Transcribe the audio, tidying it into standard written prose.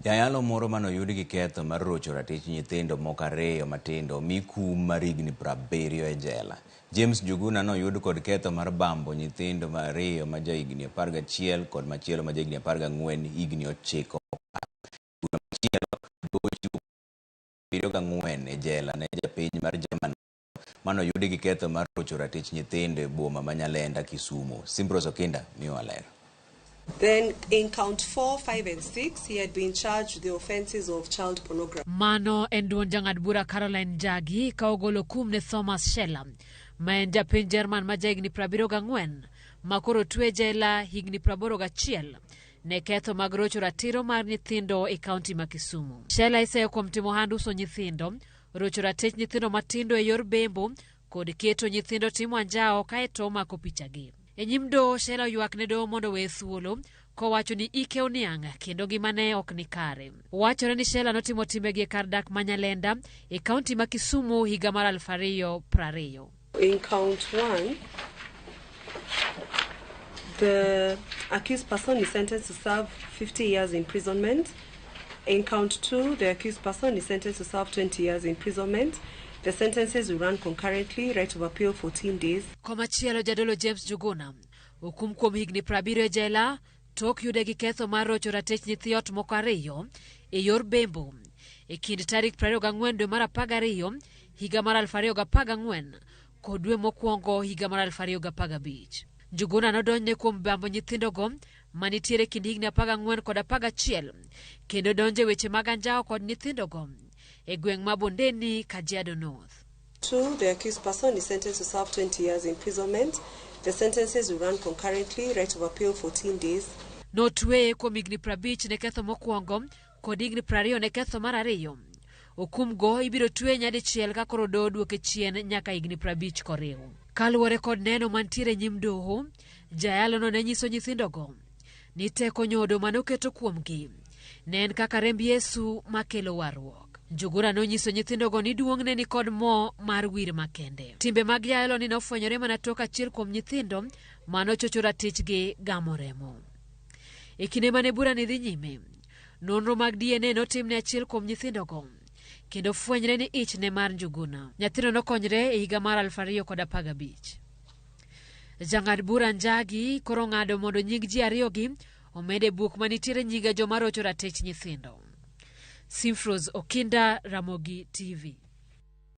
Jayalo moro mane oyud gi ketho mar rocho ratich nyithindo moko ariyo matindo omi kum mar higni 70 e jela. James Njuguna noyud kod ketho mar bambo nyithindo ariyo ma jahigni 11 kod machielo ma jahigni 14 higni 9 mokalo. Bura machielo, doho ochiwo 74 e jela ne japiny mar German mane oyudi gi ketho mar rocho ratich nyithindo e boma ma Nyalenda, Kisumu. Simbrose Okinda miyowa ler. Then in count 4, 5 and 6, he had been charged with the offences of child pornography. Mano en duond jang'ad bura Caroline Njagi ka ogolo kum ne Thomas Scheller ma en japiny Jerman ma jahigni 74 ma koro otwe e jela higni 81 ne ketho mag rocho ratiro mar nyithindo e kaunti ma Kisumu. Scheller iseyo kuom timo ohand uso nyithindo, rocho ratich nyithindo matindo e yor bembo kod keto nyithindo timo anjawo kaeto omako pichagi. E nyim doho, Shela oywak ne doho mondo oweye thuolo kowacho ni ike oniang' kendo ngimane ok ni kare. Wachore ni Shela notimo timbegi e kar dak ma Nyalenda e kaunti ma Kisumu higa mar 2020. In count 1, the accused person is sentenced to serve 50 years imprisonment. In count 2, the accused person is sentenced to serve 20 years imprisonment. The sentences will run concurrently, right of appeal 14 days. Komachielo jadolo James Njuguna okum kuom higni 70 e jela tok yude gi ketho mar rocho ratich nyithi ot moko ariyo e yor bembo e kind tarik 24 dwe mar 12 higa mar 2014 kod dwe mokwongo higa mar 2015. Njuguna nodonjne kuom bambo nyithindogo manitiere kind higni 14 kod 11 kendo donjo e weche mag anjawo kod nyithindogo e gweng' ma Bondeni, Kajiado North. 2, the accused person is sentenced to serve 20 years imprisonment. The sentences will run concurrently, right of appeal 14 days. Notweye kuom higni 50 ne ketho mokwongo kod higni 20 ne ketho mar ariyo. Okumgo ibiro tweye nyadichiel ka koro doho duoke chien nyaka higni 50 koriw. Kaluwore kod neno mantiere nyim doho, jayalono ne nyiso nyithindogo ni teko nyodo mane oketo kuomgi ne en kaka remb Yesu makelo warruok. Njuguna nonyiso nyithindogo ni duong'ne ni kod mo mar wir makende. Timbe mag jayalo ni nofwenyore mana tok achiel kuom nyithindo manochocho ratichgi gamo remo. E kinde mane bura ni dhi nyime, nonro mag DNA notim ne achiel kuom nyithindogo kendo fwenyre ni ich ne mar Njuguna. Nyathino nokonyre e higa mar 2015. Jang'ad bura Njagi koro ng'ado mondo nying ji ariyogi omed e buk manitiere nyinge joma rocho ratich nyithindo. Simfrose Okinda, Ramogi TV.